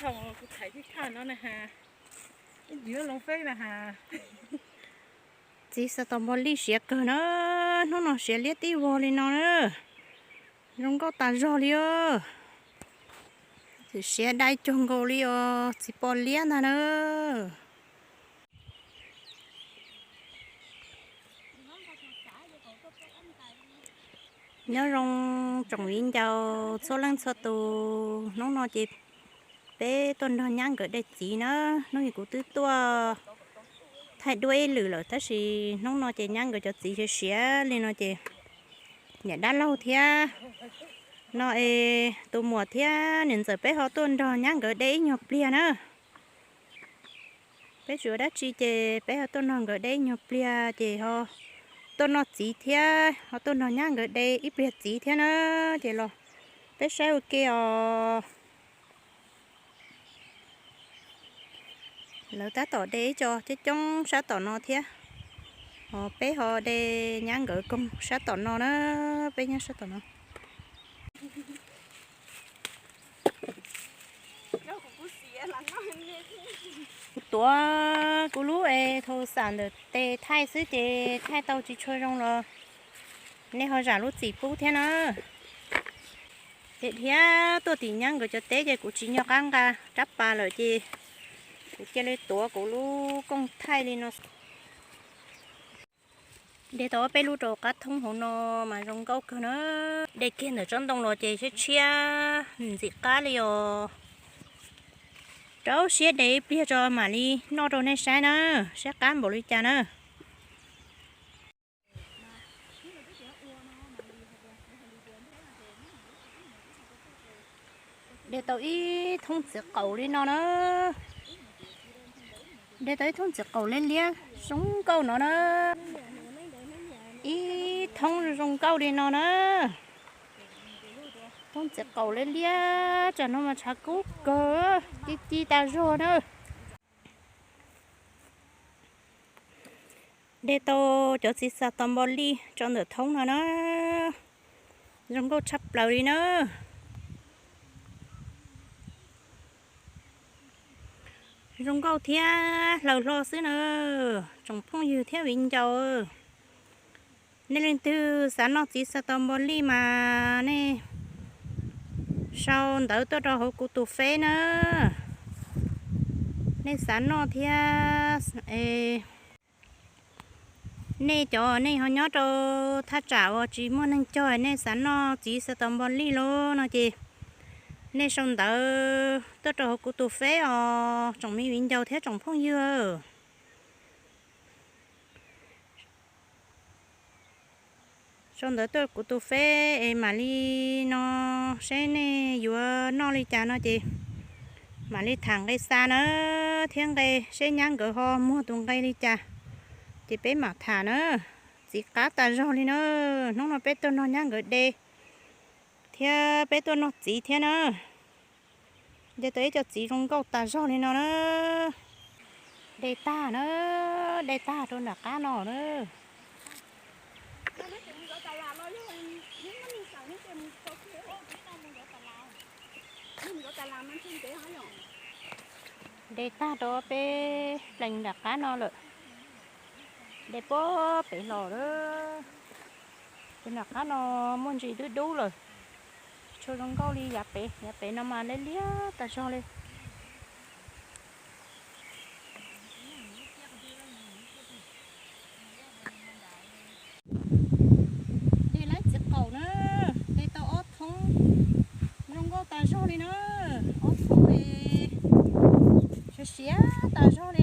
Kuv thaij tib thaj no na has, yuav loo feb na has. Txiv xav tau npog lij siav kawg na, hnub no siav liab tib vog li no na. Zoo nkauj tas zog li os. Siav dai cuag nkaus li os txiv pos liab ntag na. Nyob zoo tsoom viv ncaus txhua leej txhua tus, hnub no ces peb tuaj nrog nyab nkawd de txiv na. Hnub no kuv twb tuaj thaij duab ib lwm lawm tab sis hnub no ces nyab nkawd cov txiv siav siav li no ces niam dab laug thiab no es tus muam thiab niam ntxawm peb ho tuaj nrog nyab nkawd de ib nyuag pliag na. Peb tsis ua dab tsi ces peb ho tuaj nrog nkawd de ib nyuag pliag ces ho tuaj noj txiv thiab ho tuaj nrog nyab nkawd de ib pliag txiv thiab na. Ces los peb saib ua ke os. Lawv tab tom de ib co coob coob sab tom no thiab, ho peb ho de nyab nkawd koog sab tom no na. Peb nyob sab tom no. Kuv tuav kuv lub es thaum xam ntawm tes thaij xwb ces thaij tau tsis tshua zoo los nej ho zam lub txim pub thiab na. Ces dhia tuaj tim nyab nkawd cov teb ces kuv tsis nco qab nqa rab pas lawm ces kuv cia li tuav kuv lub kooj thaij li no. De tau ob peb lub rau qab thoob hauv no mas zoo nkauj kawg na. De kiag ntawm tsob ntoo los ces tshiab tshiab ntxim qab li os. Rau siab de ib pliag tso mam li noj rau nej saib na, saib qab npaum li cas na. De tau ib thoob txiv qaum li no na. De tau ib thoob txiv qaum liab liab zoo nkauj no na. Ib thoob zoo nkauj li no na. Thoob txiv qaum liab liab tsam no mas tshav kub kawg, ci ci tas zog na. De tau cov txiv xav tau npog lij tso ntawm thoob no na. Zoo nkauj tshaj plaws li na. Zoo nkauj thiab hlaws hlo xwb na. Tsoom phooj ywg thiab viv ncaus, nej leej twg xav noj txiv xav tau npog lij mas nej sau ntawv tuaj rau hauv kuv tus feb na. Nej xav noj thiab, nej cov nej ho nyob rau thaj tsam uas tsis muaj neeg cog, nej xav noj txiv xav tau npog lij los no ces nej sau ntawv tuaj rau hauv kuv tus feb os tsoom me viv ncaus thiab tsoom phooj ywg. Sau ntawv tuaj kuv tus feb es mam li no seb nej yuav noj li cas no ces mam li tham nqe xa na, thiab nqe seb nyab nkawd ho muag tus nqe li cas ces peb mam tham na. Txiv qab tas zog li na. Hnub no peb tuaj nrog nyab nkawd de thiab peb tuaj noj txiv thiab na. De tau ib co txiv zoo nkauj tas zog li no na. De tag na, de tag rau nram qab no na. De tag rau peb plees nram qab no lawm. De puag pem los lawm. Ces nram qab no muaj ntsis dub dub lawm, tsis tshua zoo nkauj li yav pem, yav pem no mas liab liab tas zog li. De laib txiv qaum na, de tau ob thoob zoo nkauj tas zog li na, ob thoob siav siav tas zog li.